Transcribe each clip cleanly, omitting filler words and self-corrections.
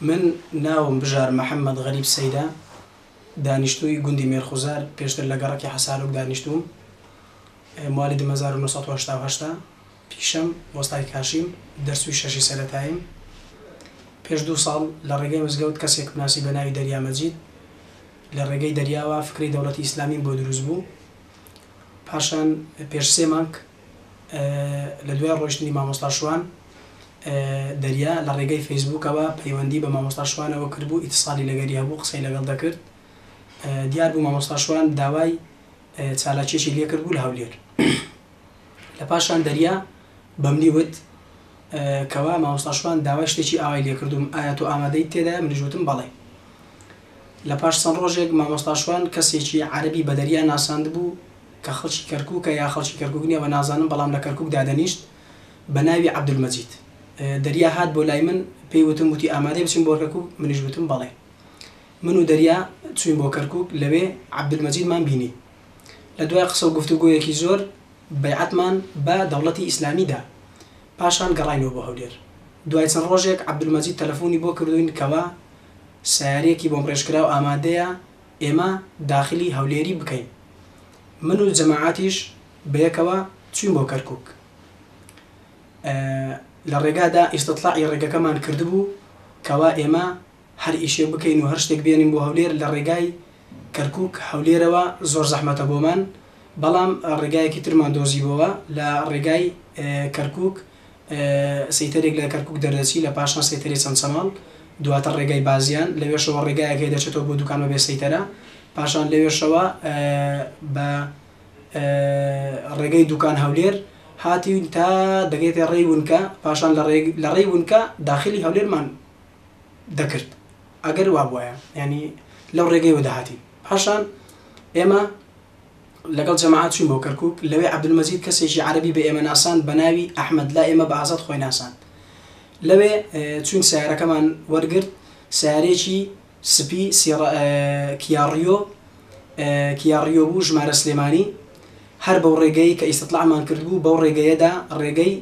من ناوم بژار محەمەد غەریب سەیدە، دانیشتووی گوندی مێرخوزار، پێشتر لە گەڕەکی حەسارۆک دانیشتووم. موالیدم 1988 ە، پیشەم وەستای کاشیم، دەرچووی شەشی سەرەتاییم. پێش دوو ساڵ لە ڕێگەی مزگەوت کەسێکم ناسی بە ناوی دەریا مەجید. لە ڕێگەی دەریاوە فکرەی دەوڵەتی ئیسلامیم بۆ دروست بوو. پاشان پێش سێ مانگ لە دوای ڕۆیشتنی مامۆستا شوان، دەریا لە ڕێگەی فەیسبووکەوە پەیوەندی بە مامۆستا شوانەوە کردبوو، ئیتساڵی لەگەری هەبوو، قسەی لەگەڵ دەکرد. دیار بوو مامۆستا شوان داوای چالاکیەکی لێکردبوو لە هەولێر. لە پاشان دەریا بەمنی وت کەوا مامۆستا شوان داوای شتێکی ئاوای لێکردووم، ئایا تۆ ئامادەیت تێدایە؟ منیش وتم بەڵێ. لە پاش چەند ڕۆژێک مامۆستا شوان کەسێکی عەرەبی بە دەریا ناساندبوو کە خەڵکی کەرکوکە یا خەڵکی کەرکوک نیە وە نازانم بەڵام لە کەرکوک دادەنیشت بە ناوی عەبدولمەجید. دەریا هات بۆ لای من پێی وتم وتی ئامادەی بچین بۆ کەرکوک؟ منیش وتم بەڵێ. من و دەریا چوین بۆ کەرکوک لەوێ عەبدولمەجیدمان بینی. لە دوای قسە و گفتوگۆیەکی زۆر بەیعەتمان بە دەوڵەتی ئیسلامی دا. پاشان گەڕاینەوە بۆ هەولێر. دوای چەند ڕۆژێک عەبدولمەجید تەلەفونی بۆ کردوین کەوا سەیارەیەکی بۆمبڕێژکراو ئامادەیە ئێمە داخلی هەولێری بکەین. من و جەماعەتیش بەیەکەوە چوین بۆ کەرکوک. لە ڕێگادا ئیستتڵاعی ڕێگەکەمان کردبوو کەوا ئێمە هەر ئیشێک بکەین و هەر شتێک بێنین بۆ هەولێر لە ڕێگای کەرکوک هەولێرەوە زۆر زەحمەتە بۆمان بەڵام ڕێگایەکی ترمان دۆزیبۆوە لە ڕێگای کەرکوک سەیتەرێک لە کەرکوک دەردەچی لە پاشان سەیتەرەی چەمچەماڵ دواتر ڕێگای بازیان لەوێشەوە ڕێگایەک هەیە دەچێتەوە بۆ دوکان بەبێ سەیتەرە پاشان لەوێشەوە بە ڕێگەی دوکان هەولێر هاتین تا دەگەیتە ڕێی ونکە پاشان لە ڕێی ونکە داخلی هەولێرمان دەکرد ئەگەر وابوایە یانی لەو ڕێگەیەوە دەهاتین پاشان ئێمە لەگەڵ جەماعەت چووین بۆ کەرکووک، لەوێ عەبدولمەجید کەسێکی عەرەبی بە ئێمە ناساند بە ناوی ئەحمەد، لای ئێمە بە ئازاد خۆی ناساند. لەوێ چووین سەیارەکەمان وەرگرت، سەیارەیەکی سپی کیا ڕیۆ، کیا ڕیۆ بوو ژمارە سلێمانی، هەر بەو ڕێگەیەی کە ئیستتڵاعمان کردبوو بەو ڕێگەیەدا ڕێگەی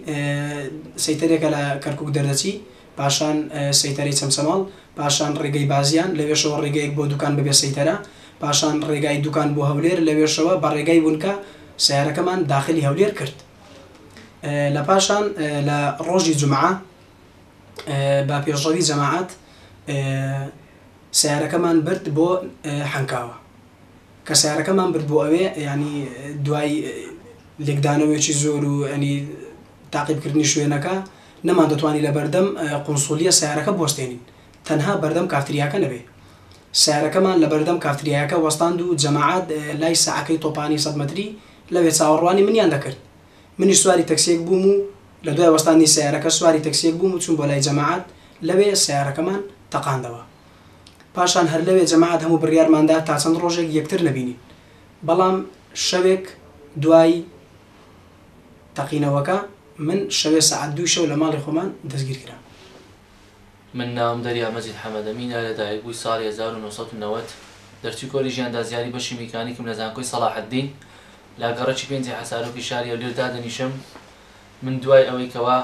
سەیتەرێکە لە کەرکووک دەردەچی، پاشان سەیتەرەی چەمچەماڵ، پاشان ڕێگەی بازیان، لەوێشەوە ڕێگەیەک بۆ دوکان بەبێ سەیتەرە، پاشان ڕێگای دوکان بۆ هەولێر، لەوێشەوە بە ڕێگای ونکە سەیارەکەمان داخلی هەولێر کرد. لە پاشان لە ڕۆژی جومعە بە پێشڕەوی جەماعەت سەیارەکەمان برد بۆ حەنکاوە. کە سەیارەکەمان برد بۆ ئەوێ یانی دوای لێکدانەوەیەکی زۆر و یانی تاقیبکردنی شوێنەکە نەماندەتوانی لەبەردەم قونسوڵیە سەیارەکە بوەستێنین تەنها بەردەم کافتریاکە نەبێ سەیارەکەمان لەبەردەم کافتریایەکە وەستاند و جەماعەت لای ساعەکەی تۆپانی سەد مەتری لەوێ چاوەڕوانی منیان دەکرد منیش سواری تەکسیەک بووم و لەدوای وەستاندنی سەیارەکە سواری تەکسیەک بووم و چووم بۆ لای جەماعەت لەوێ سەیارەکەمان تەقاندەوە پاشان هەر لەوێ جەماعەت هەموو بڕیارمان دا تا چەند ڕۆژێک یەکتر نەبینین بەڵام شەوێک دوای تەقینەوەکە من شەوێ سەعات دووی شەو لە ماڵی خۆمان دەستگیر کرام. من ناوم دەریا مەجید حەمەدەمینە لە دایکبووی ساڵی 1990 دەرچووی کۆلیژی ئەندازیاری بەشی میکانیکم لە زانکۆی سەڵاحەدین لە گەڕەکی پێنجی حەسارۆکی شاری هەولێر دادەنیشم من دوای ئەوەی کەوا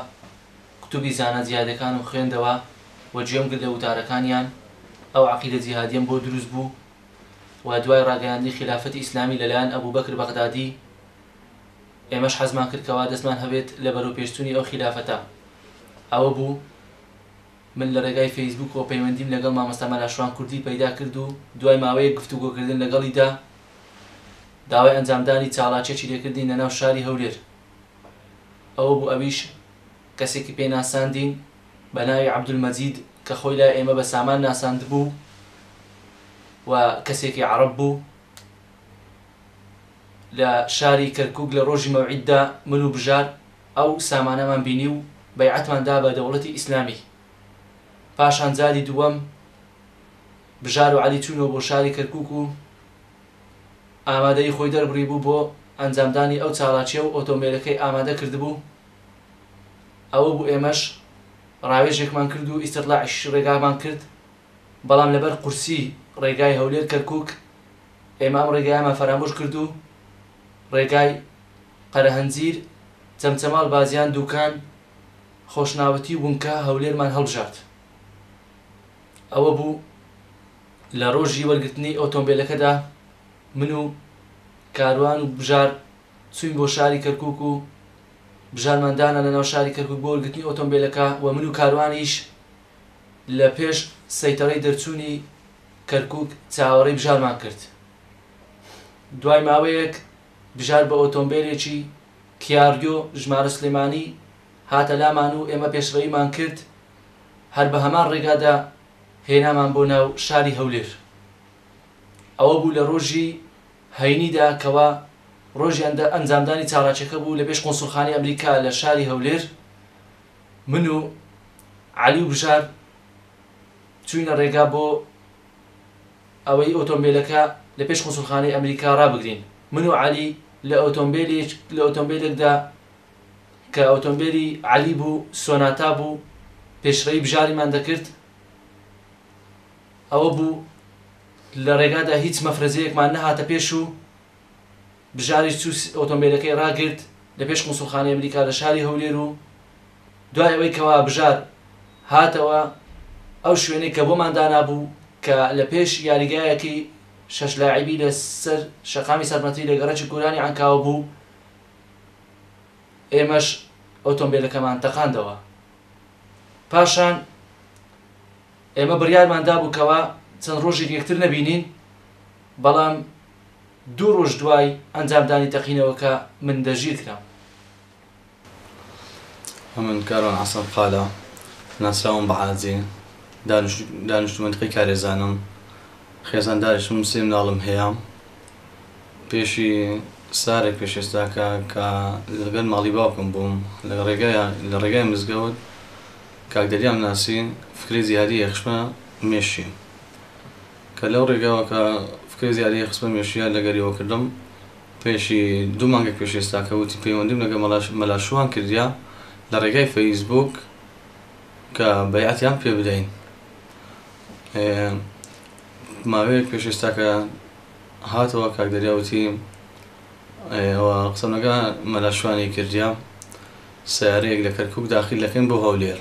کتوبی زانا جیهادیەکانم خوێندەوە و گوێم گرت لە وتارەکانیان ئەو عەقیدە جیهادیەم بۆ دروست بوو و دوای ڕاگەیاندنی خیلافەتی ئیسلامی لەلایەن ئەبوبەکر بەغدادی ئێمەش حەزمان کرد کەوا دەستمان هەبێت لە بەرەوپێشچوونی ئەو خیلافەتە. ئەوە بوو من لە ڕێگای فەیسبووکەوە پەیوەندیم لەگەڵ مامۆستا مەلا شوان کوردی پەیدا کرد و دوای ماوەیەک گفتوگۆکردن لەگەڵیدا داوای ئەنجامدانی چاڵاکیەکی لێکردین لەناو شاری هەولێر. ئەوە بوو ئەویش کەسێکی پێ ناساندین بە ناوی عەبدولمەجید کە خۆی لای ئێمە بە سامان ناساندبوو و کەسێکی عەڕەب بوو. لە شاری کەرکوک لە ڕۆژی مەوعیددا من و بژار ئەو سامانەمان بینی و بەیعەتمان دا بە دەوڵەتی ئیسلامی. پاشان جاری دووەم بژار و عەلی چوونەوە بۆ شاری کەرکوک و ئامادەیی خۆی دەربڕیبوو بۆ ئەنجامدانی ئەو چالاکیە و ئۆتۆمبێلەکەی ئامادە کردبوو. ئەوە بوو ئێمەش ڕاوێژێکمان کرد و ئیستیطلاعیش ڕێگامان کرد، بەڵام لەبەر قورسی ڕێگای هەولێر کەرکوک ئێمە ئەم ڕێگایەمان فەرامۆش کرد و ڕێگای قەرەهەنجیر، چەمچەماڵ بازیان دوکان، خۆشناوەتی و ونکە هەولێرمان هەڵبژارد. ئەوە بوو لە ڕۆژی وەرگرتنی ئۆتۆمبێلەکەدا من و کاروان و بژار چووین بۆ شاری کەرکووک و بژارمان دانا لەناو شاری کەرکووک بۆ وەرگرتنی ئۆتۆمبێلەکە و من و کاروانیش لە پێش سەیتەڕەی دەرچوونی کەرکووک چاوەڕێی بژارمان کرد. دوای ماوەیەک بژار بە ئۆتۆمبێلێکی کیاریۆ ژمارە سلێمانی هاتە لامان و ئێمە پێشڕەویمان کرد، هەر بە هەمان ڕێگادا هێنامان بۆ ناو شاری هەولێر. ئەوە بوو لە ڕۆژی هەینیدا کەوا ڕۆژی ئەنجامدانی چالاکیەکە بوو لە پێش قونسوڵخانەی ئەمریکا لە شاری هەولێر، من و عەلی و بژار چووینە ڕێگا بۆ ئەوەی ئۆتۆمبێلەکە لە پێش قونسوڵخانەی ئەمریکا ڕابگرین. من و عەلی لە ئۆتۆمبێلێک لە ئۆتۆمبێلێکدا کە ئۆتۆمبێلی عەلی بوو، سۆناتا بوو، پێشڕەوی بژاریمان دەکرد. ئەوە بوو لە ڕێگادا هیچ مەفرەزەیەکمان نەهاتە پێش و بژاریش چوو ئۆتۆمبێلەکەی ڕاگرت لە پێش قونسوڵخانەی ئەمریکا لە شاری هەولێر و دوای ئەوەی کەوا بژار هاتەوە ئەو شوێنەی کە بۆمان دانابوو کە لە پێش یاریگایەکی شەش لاعیبی لە سەر شەقامی سەد مەتری لە گەڕەکی گۆرانی عەنکاوە بوو ئێمەش ئۆتۆمبێلەکەمان تەقاندەوە. پاشان ئێمە بڕیارمان دابوو کەوا چەند ڕۆژێک یەکتر نەبینین، بەڵام دوو ڕۆژ دوای ئەنجامدانی تەقینەوەکە من دەستگیر کرام. ئەمن کاروان حەسەن قالە، ناسراوم بە عاجی، دانیشتوو مەنتیقەی کارێزانم، خێزانداریشم، سێ مناڵم هەیە. پێشی سارێک پێش ئێستاکە کە لەگەل ماڵی باوکم بووم لە ڕێگای لە ڕێگای مزگەوت کاک دەریام ناسی فکرەی جیهادی خستمە مێشکی کە لەو ڕێگاوە کە فکرەی جیهادی خستمە مێشکیا لەگەریەوە کردم پێشی دوو مانگێک پێش ئێستاکە وتی پەیوەندیم لەگەڵ مەلا شوان کردیا لە ڕێگای فەیسبووک کە بەیعەتیان پێ بدەین. ماوەیەک پێش ئێستاکە هاتەوە کاک دەریا وتی ئەوە قسەم لەگە مەلا شوانی کردیا سیارەیەک لە کەرکوک داخیل دەکەین بۆ هەولێر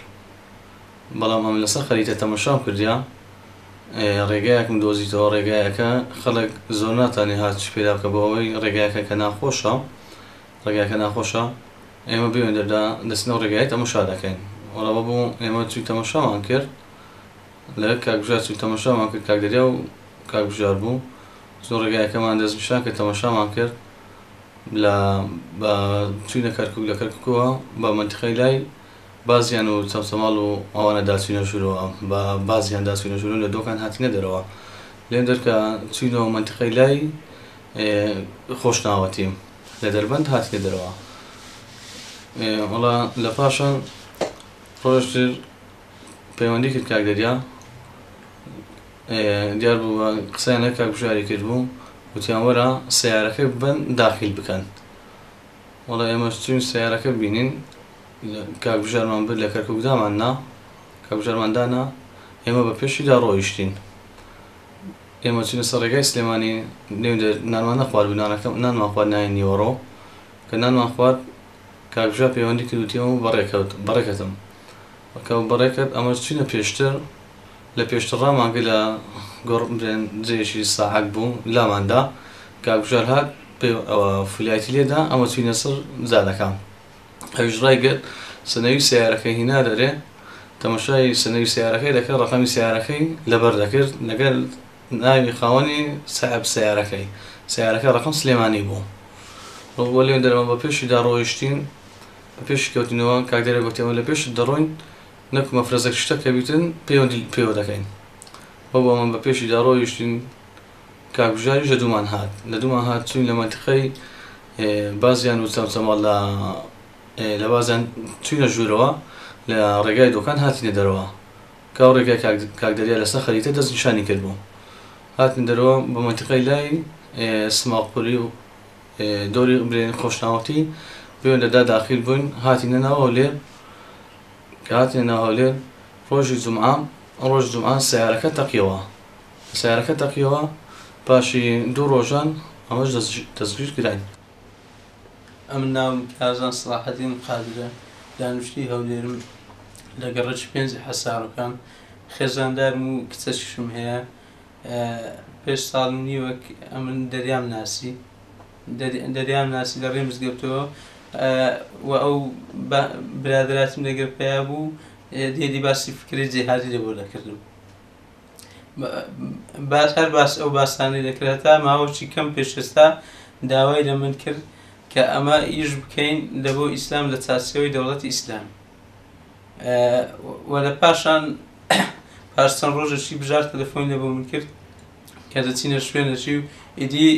بەڵام ئەم لەسەر خەریتە تەمەشام کردیا ڕێگایەکم دۆزیتەوە ڕێگایەکە خەڵک زۆر ناتانێ هاتوچ پێدا بکە بۆ ئەوەی ڕێگایەکە کە ناخۆشە ڕێگاکە ناخۆشە ئێمە بێوێن دەردا دەچنەوە ڕێگای تەمەشا دەکەین وەڵا بوو ئێمە چووی تەمەشامان کرد لەگەڵ کاک بژار چووین تەمەشامان کرد، کاک دەریا و کاک بژار بوو، چوون ڕێگایەکەمان دەستنیشان کرد تەمەشامان کرد لە بە چووینە کەرکووک لە کەرکووکەوە بە مەنتیقەی لای بازیان و چەمچەماڵ و ئەوانە دا چووینە ژوورەوە بە بازیان دا چووینە ژوورەوە لە دۆکان هاتینە دەرەوە لێم دەرکە چووینەوە مەنتیقەی لای خۆشناوەتی لە دەربەند هاتینە دەرەوە وەڵا لە پاشان ڕۆژتر پەیوەندی کرد کاک دەریا دیار بوو بە قسەیان لە کاک بژاری کرد بوو وتیان وەرە سیارەکە ببەن داخیل بکەن وەڵا ئێمەش چوین سیارەکە بینین کاک بژارمان برد لە کەرکوک دامان نا کاک بژارمان دانا ئێمە بە پێشیدا ڕۆیشتین ئێمە چوینە سەر ڕێگای سلێمانی نێو نانمان نەخوارد بوو نانەکە نانمان خوارد نانی نیوەڕۆ کە نانمان خوارد کاک بژار پەیوەندی کرد وتی ئەمە بەڕێکەوت بەڕێکەتم کە بەڕێکەت ئەمەش چوینە پێشتر لە پێشتر ڕامان کرد لە گۆڕ برێن جێیەکی ساعەک بوو لاماندا کاک بژار هات پێ ئەوە فلیایتی لێدا ئەمە چوینە سەر جادەکە ئەویش ڕایگرت سنەوی سەیارەکەی هینا دەرێ تەمەشای سنەوی سەیارەکەی دەکرد ڕەقەمی سەیارەکەی لەبەر دەکرد لەگەل ناوی خاوەنی ساحێب سەیارەکەی سەیارەکە ڕەقەم سلێمانی بوو وە لێ دەرەوە بە پێشیدا ڕۆیشتین بە پێشی کەوتینەوە کاک دەرێ گوتی ئەمە لە پێشت دەڕۆین نەکو مەفرەزەک شتە کە بیتن پەیوەندی پێوە دەکەین بۆ ئەمە بە پێشیدا ڕۆیشتین کاک بژاریش لە دوومان هات لە دوومان هات چوین لە مەنتیقەی بازیان و چەمچەماڵ لە لە بازیان چوینە ژوورەوە لە ڕێگای دۆکان هاتینە دەرەوە کاو ڕێگای کاک کاک دەریا لەسەر خەریتە دەست نیشانی کرد بوو هاتین دەرەوە بە مەنتیقەی لای سماقولی و دەوری برێن خۆشناوەتی بێن لەدا داخیل بووین هاتینە ناو هەولێر کە هاتینە ناو هەولێر ڕۆژی جومعە ڕۆژ جومعە سەیارەکە تەقیەوە سەیارەکە تەقیەوە پاشی دوو ڕۆژان ئەمەش دەستگیر کراین. ئەمن ناوم کارزان سەڵاحەدین قادرە، دانیشتووی هەولێرم، لە گەڕەکی پێنجی حەسارۆکان. خێزاندارم و کچەشیشم هەیە. پێش ساڵ و نیوەک ئەمن دەریام ناسی، دەریام ناسی لە ڕێی مزگەوتەوە و ئەو برادراتم لەگەر پیا بوو، دێدی باسی فکری جیهادی لە بۆ دەکردم. باس هەر باس ئەو باسانەی دەکرد هەتا ماوەکی کەم پێش ئێستا داوای لە من کرد کە ئەمە ئیش بکەین لە بۆ ئیسلام لە چارچێوەی دەوڵەتی ئیسلام. و لە پاشان پاش چەند ڕۆژێکی بژار تەلەفۆنی لە بۆ من کرد کە دەچینە شوێنێکی و ئیدی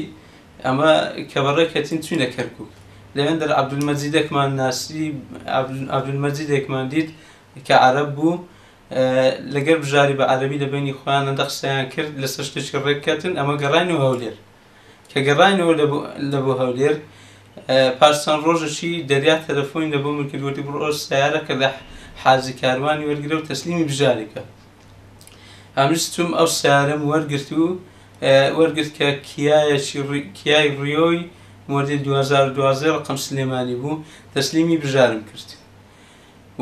ئەمە کە بەڕێکەتین چوینە کەرکوک. لەوێن دەر عەبدولمەجیدێکمان ناسی، عەبدولمەجیدێکمان دیت کە عەرەب بوو، لەگەر بژاری بە عەرەبی لە بەینی خۆیان هەندە قسەیان کرد لەسەر شتێکی ڕێککەتن. ئەمە گەڕاینەوە هەولێر. کە گەڕاینەوە لە بۆ هەولێر پاش چەند ڕۆژێکی دەریا تەلەفۆنی لە بۆ من کرد، وتی بڕۆ سەیارەکە لە حاجی کاروانی وەرگرە و تەسلیمی بژاری بکە. ئەمنیش چووم ئەو سەیارەم وەرگرت و وەرگرت کە کیای ڕیۆی مۆدیل 2012 ڕقم سلێمانی بوو، تەسلیمی بژارم کرد.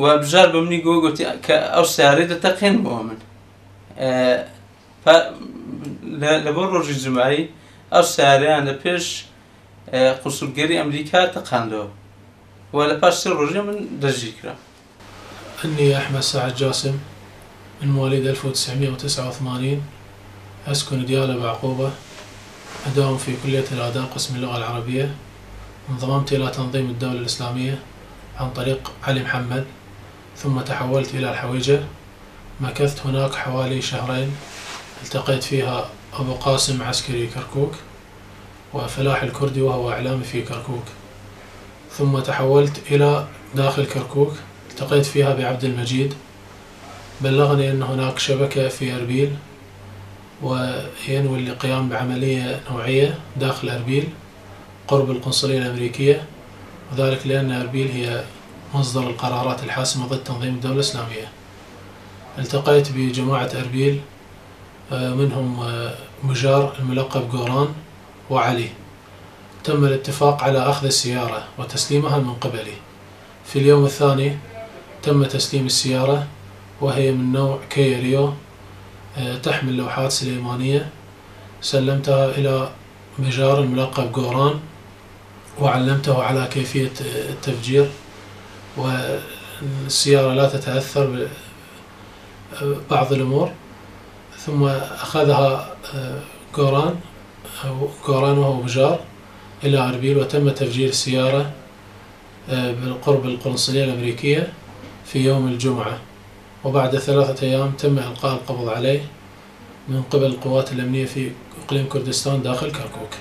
و بژار بە منی گۆ گوتی کە ئەو سیارەی دەتەقێنمەوە من. لە بۆ ڕۆژی جمعی ئەو سیارەیان لە پێش قونسولگەری ئەمریکا تەقاندەوە و لە پاش سێ ڕۆژێ من دەستگیر کرام. إني أحمد سعد جاسم من مواليد 1989، أسكن ديالى بعقوبة، أداوم في كلية الآداب قسم اللغة العربية. انضممت إلى تنظيم الدولة الإسلامية عن طريق علي محمد، ثم تحولت إلى الحويجة، مكثت هناك حوالي شهرين، التقيت فيها أبو قاسم عسكري كركوك وفلاح الكردي وهو إعلامي في كركوك، ثم تحولت إلى داخل كركوك، التقيت فيها بعبد المجيد، بلغني أن هناك شبكة في أربيل وينوي القيام بعملية نوعية داخل أربيل قرب القنصلية الأمريكية، وذلك لأن أربيل هي مصدر القرارات الحاسمة ضد تنظيم الدولة الإسلامية. التقيت بجماعة أربيل، منهم مجار الملقب جوران وعلي. تم الاتفاق على أخذ السيارة وتسليمها من قبلي. في اليوم الثاني تم تسليم السيارة، وهي من نوع كيا ريو، تحمل لوحات سليمانية. سلمتها إلى مجار الملقب جوران وعلمته على كيفية التفجير، والسيارة لا تتأثر ببعض الأمور. ثم أخذها جوران وهو بجار إلى أربيل، وتم تفجير السيارة بالقرب القنصلية الأمريكية في يوم الجمعة. وبعد 3 أيام تم إلقاء القبض عليه من قبل القوات الأمنية في إقليم كردستان داخل كركوك.